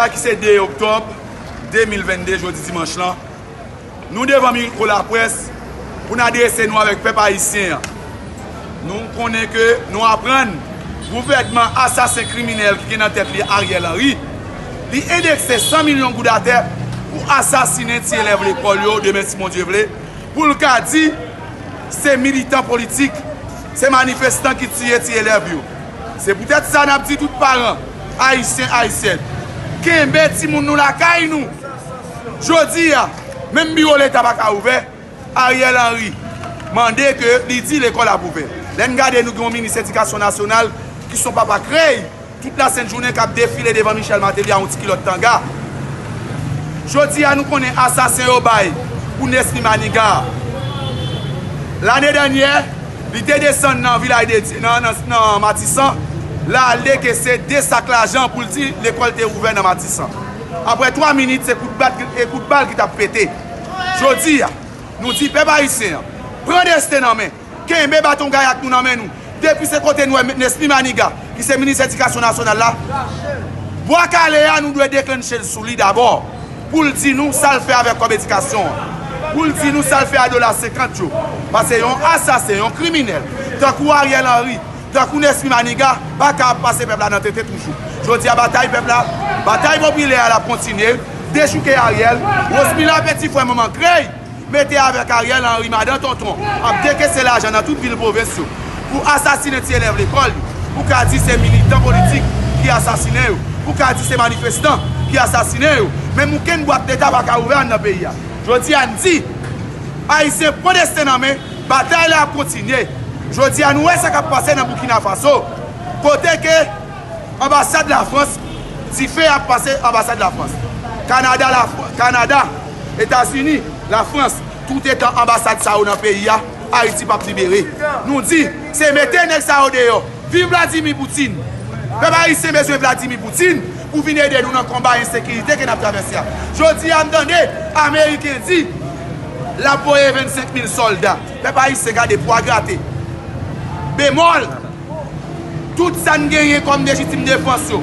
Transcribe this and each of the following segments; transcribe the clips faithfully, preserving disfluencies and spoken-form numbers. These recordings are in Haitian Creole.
Ki se de oktòb de mil vennde, jodi dimanch lan, nou devan mikwo laprès pou n adrese nou avèk pèp ayisyen an. Nou konnen ke nou aprann gouvènman asasen kriminèl ki gen nan tèt li Ariel Henry, li endekse san milyon goud atè pou asasinen ti elèv lekòl yo demen si Bondye vle, pou l ka di se militan politik, se manifestan ki tiye ti elèv yo. Se poutèt sa n ap di tout paran ayisyen, ayisyèn, kenbe timoun nou lakay nou. Jodi a, menm biwo Leta pa ka ouvè, Ariel Henry mande ke li di lekòl ap ouvè. Lè n gade, nou gen yon minis edikasyon nasyonal ki se yon papa krèy, tout lasent jounen k ap defile devan Michel Martelly a yon ti kilòt tanga. Jodi a, nou konnen asasen yo bay pou Nesmy Maniga a. Lane dènyè, li te desann nan Vilaj de Dye, nan, nan, nan Matisan, l al dekese de sak lajan pou l di lekòl te ouvè nan Matisan. Apre twa minit, se kout bat, e kout bal ki t ap pete. Jodi a, nou di pèp ayisyen an, pran desten nan men, kenbe baton gayak nou nan men nou. Depi se kote nou wè Nesmy Maniga, ki se minis edikasyon nasyonal la, bwa kale a nou dwe deklanche l sou li dabò, pou l di nou sa l fè avèk kòb edikasyon an, pou l di nou sa l fè a dola senkant yo. Paske yon asasen, yon kriminèl, tankou Ariel Henry, tankou Nesmy Maniga, pa ka ap pase pèp la nan tenten toujou. Jodi a, batay pèp la, batay popilè a, l ap kontinye. Dechouke Ariel, Rosmila, peti frè manman krèy, mete avèk Ariel Henry, madan tonton, ap dekese lajan nan tout vil pwovens yo pou asasinen ti elèv lekòl yo, pou ka di se militan politik ki asasinen yo, pou ka di se manifestan ki asasinen yo. Menm okenn bwat Leta pa ka ouvè anndan peyi a. Jodi a, n di, Ayisyen, pran desten nan men, batay la ap kontinye. Jodi a, nou wè sa k ap pase nan Burkina Faso, kote ke anbasad Lafrans, dife ap pase anbasad Lafrans. Kanada, Lafr-, Kanada, Etazini, Lafrans, toutetan anbasad sa yo nan peyi a, Ayiti p ap libere. Nou di, se mete nèg sa yo deyò. Viv Vladimir Putin! Pèp ayisyen bezwen Vladimir Putin pou vin ede nou nan konba ensekirite ke n ap travèse a. Jodi a, m tande Ameriken di l ap voye vennsenk mil sòlda. Pèp ayisyen, gade, pwa grate. Bemòl, tout sa n genyen kòm lejitim defans yo,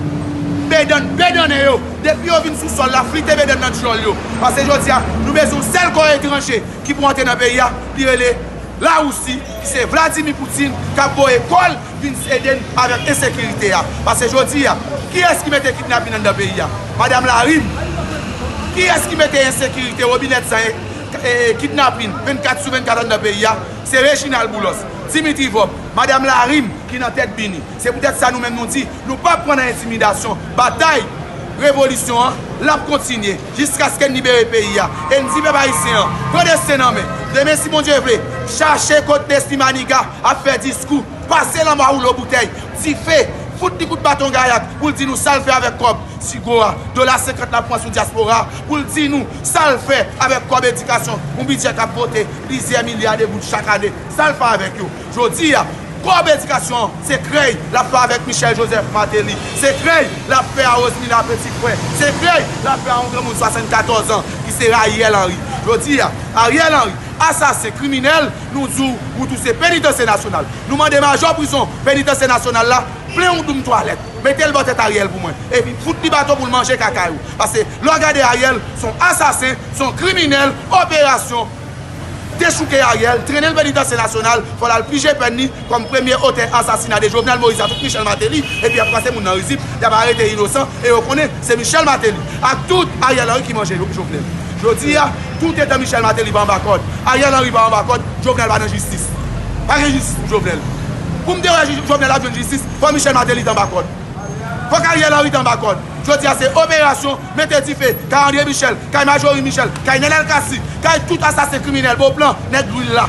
bedann, bedannen yo, depi yo vin sou sòl la, flite bedann nan dyòl yo. Paske jodi a, nou bezwen yon sèl kò etranje ki pou antre nan peyi a, li rele Lawousi, ki se Vladimir Putin, k ap voye kò l vin ede n avèk ensekirite a. Paske jodi a, kiyès ki mete kidnapin anndan peyi a? Madanm Larim. Kiyès ki mete ensekirite, wobinèt san, e, e, kidnapin vennkat sou vennkat anndan peyi a? Se Reginald Boulos, Dimitri Vorbe, Madanm Larim ki nan tèt bini. Se poutèt sa nou menm nou di, nou p ap pran nan entimidasyon. Batay revolisyon an, l ap kontinye jiskaske n libere peyi a. E n di pèp ayisyen an, pran desten nan men. Demen, si Bondye vle, chache kot Nesmy Maniga ap fè diskou, pase lanmò a woulo boutèy, dife, fout li kout baton gayak pou l di nou sa l fè avèk kòb Sigo a, dola senkant l ap pran sou dyaspora, pou l di nou sa l fè avèk kòb edikasyon, yon bidjè k ap vote plizyè milya de goud chak ane. Sa l fè avèk yo? Jodi a, kòb edikasyon an, se krèy l ap fè avèk Michel Joseph Martelly, se krèy l ap fè a Rosmila Petit Frère, se krèy l ap fè a yon granmoun swasannkatòz an ki se Ariel Henry. Jodi a, Ariel Henry, asasen, kriminèl, nou di w, ou tou se penitansye nasyonal. Nou mande majò prizon penitansye nasyonal la, plen yon doum twalèt, mete l bò tèt Ariel pou mwen, epi fout li baton pou l manje kaka yo. Paske lè w gade Ariel, se yon asasen, se yon kriminèl, operasyon dechouke Ariel, trennen l penitansye nasyonal, fò l al pije pèn li kòm premye otè asasina de Jovenel Moïse avèk Michel Martelly, epi y ap pase moun nan rizib, y ap arete inosan, e yo konnen se Michel Martelly ak tout Ariel Henry ki manje Jo-, Jovenel. Jodi a, toutetan Michel Martelly pa anba kòd, Ariel Henry pa anba kòd, Jovenel pa nan jistis. Pa gen jistis pou Jovenel. Pou m te wè Jovenel ap jwenn jistis, fò Michel Martelly t anba kòd. Fòk Ariel Henry t anba kòd. Jodi a se operasyon mete dife kay André Michel, kay Majorie Michel, kay Nenel Cassy, kay tout asasen kriminèl Beauplan, nèg Lwil la.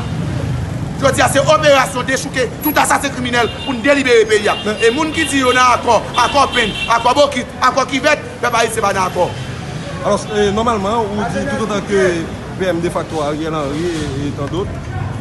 Jodi a se operasyon dechouke tout asasen kriminèl pou n delibere peyi a. E moun ki di yo nan akò, akò penn, akò bokit, akò kivèt, pèp ayisyen pa nan akò. Alò, e, nòmalman, ou di toutotan ke P M defakto Ariel Henry e, e tan dòt,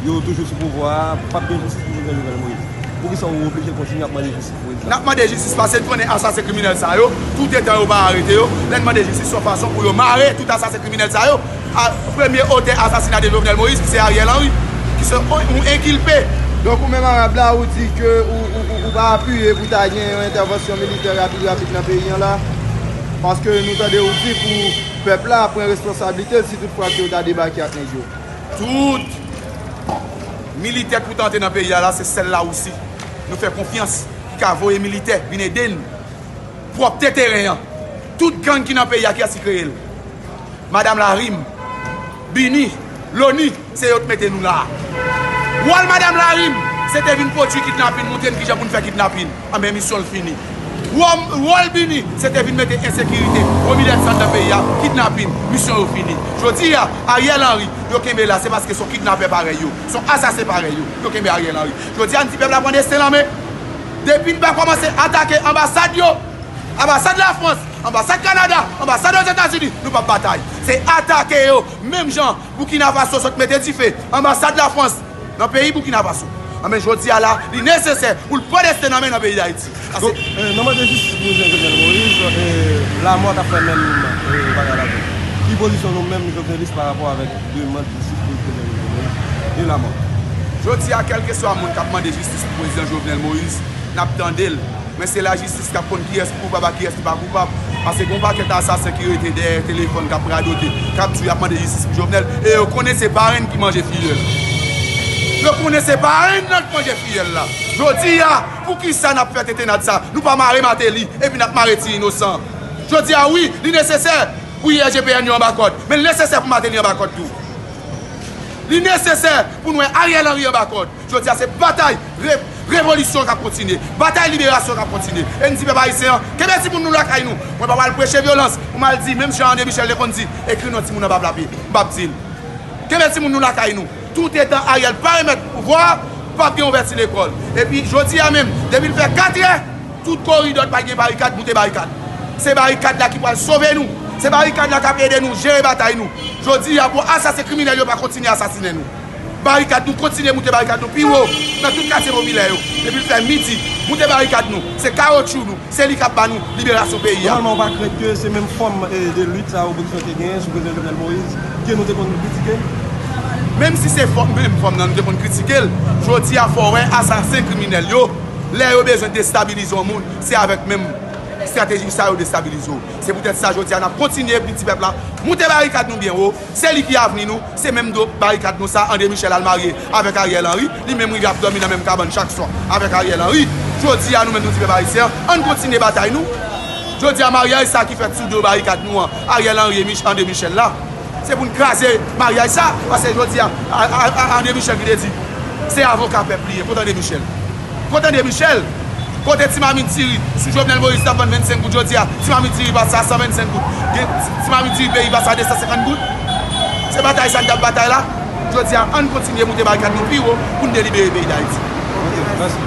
yo toujou sou pouvwa a, p ap gen jistis pou Jovenel Moïse. Poukisa ou oblije kontinye ap mande jistis pou prezidan? N ap mande jistis paske n konnen asasen kriminèl sa yo, toutetan yo pa arete yo, lè n mande jistis, se yon fason pou yo mare tout asasen kriminèl sa yo. A, premye otè asasina de Jovenel Moïse, ki se Ariel Henry, ki se yon, yon enkilpe. Donk, ou menm Arab la, ou di ke ou, ou, ou, ou pa apiye pou ta gen yon entèvansyon militè rapid, rapid nan peyi an la? Paske nou tande ou di pou pèp la pran responsablite l si tout fwa ke yo ta debake ak nèg yo. Tout militè ki pou ta antre nan peyi a la, se sèl Larisi nou fè konfyans ki ka voye militè vin ede n pwòpte teren an. Tout gang ki nan peyi a, kiyès ki kreye l? Madanm Larim, Bini, Loni, se yo t mete nou la. Wòl Madanm Larim, se te vin pwodui kidnapin, montre n kijan pou n fè kidnapin. Anben, misyon l fini. Wòl, wòl Bini, se te vin mete ensekirite, Romilèt Sand nan peyi a, kidnapin, misyon yo fini. Jodi a, Ariel Henry, yo kenbe la, se paske se yon kidnapè parèy yo, se yon asasen parèy yo, yo kenbe Ariel Henry. Jodi a, n di pèp la pran desten l an men. Depi n pa kòmanse atake anbasad yo, anbasad Lafrans, anbasad Kanada, anbasad Ozetazini, nou p ap batay. Se atake yo, menm jan Boukina Faso sot mete dife anbasad Lafrans nan peyi Boukina Faso. Anben, jodi a la, li nesesè pou l pran desten l an men nan peyi Dayiti. Donk, eh, n ap mande jistis pou prezidan Jovenel Moïse, eh, Lamòt ap fè menm, eh, bagay la tou. Ki pozisyon nou menm, Jovenelis, pa rapò avèk demann jistis pou prezidan Jovenel Moïse e Lamòt? Jodi a, kèlkeswa moun k ap mande jistis pou prezidan Jovenel Moïse, n ap tande l. Men se lajistis k ap konn kiyès ki koupab ak kiyès ki pa koupab. Paske gen yon pakèt asasen ki rete dèyè telefòn k ap radote, k ap di y ap mande jistis pou Jovenel. E yo konnen se parenn ki manje fiyèl. Yo konnen se parenn nan k manje fiyèl la. Jodi a, poukisa n ap fè tentennad sa? Nou pa mare Martelly, epi n ap mare ti inosan. Jodi a, wi, li nesesè pou I G P N yo anba kòd, men l nesesè pou Martelly anba kòd tou. Li nesesè pou n wè Ariel Henry anba kòd. Jodi a, se batay re-, revolisyon k ap kontinye, batay liberasyon k ap kontinye. E n di pèp ayisyen an, kenbe timoun nou lakay nou. Mwen pa pral preche vyolans pou m al di, menm jan André Michel te konn di, ekri non timoun nan pa p lape. M p ap di l. Kenbe timoun nou lakay nou. Toutetan Ariel pa remèt pouvwa a, p ap gen ouvèti lekòl. Epi jodi a menm, depi l fè katrè, tout koridò pa gen barikad, moute barikad. Se barikad la ki pral sove nou. Se barikad la k ap ede nou jere batay nou. Jodi a, pou asasen kriminèl yo pa kontinye asasinen nou. Barikad nou, kontinye moute barikad nou pi wo nan tout katye popilè yo. Depi l fè midi, moute barikad nou. Se kawotchou nou. Se li k ap ba nou liberasyon peyi a. Nòmalman, ou pa krent ke se menm fòm, eh, de lit sa opozisyon te genyen sou prezidan Jovenel Moïse ke nou te konn kritike? Menm si se fòm, menm fòm nan nou te konn kritike l, jodi a fò w wè asasen kriminèl yo, lè yo bezwen destabilize yon moun, se avèk menm estrateji sa yo destabilize w. Se poutèt sa jodi a n ap kontinye di pèp la, moute barikad nou byen wo. Se li ki avni nou, se menm do barikad nou sa André Michel al marye avèk Ariel Henry, li menm rive ap dòmi nan menm kabann chak swa avèk Ariel Henry. Jodi a nou menm nou di pèp ayisyen an, ann kontinye batay nou. Jodi a maryaj sa ki fèt sou do barikad nou an, Ariel Henry e Mich-, André Michel la, se pou n kraze maryaj sa, paske jodi a, a, a, a André Michel ki te di, se avoka pèp li ye, kote André Michel? Kote André Michel? Kote ti mamit diri? Sou Jovenel Moïse t ap vann vennsenk goud, jodi a ti mamit diri pase a san vennsenk goud. Gen ti mamit diri peyi pase a de san senkant goud. Se batay sa n t ap batay la. Jodi a, ann kontinye moute barikad nou pi wo pou n delibere peyi Dayiti. Ok, mèsi.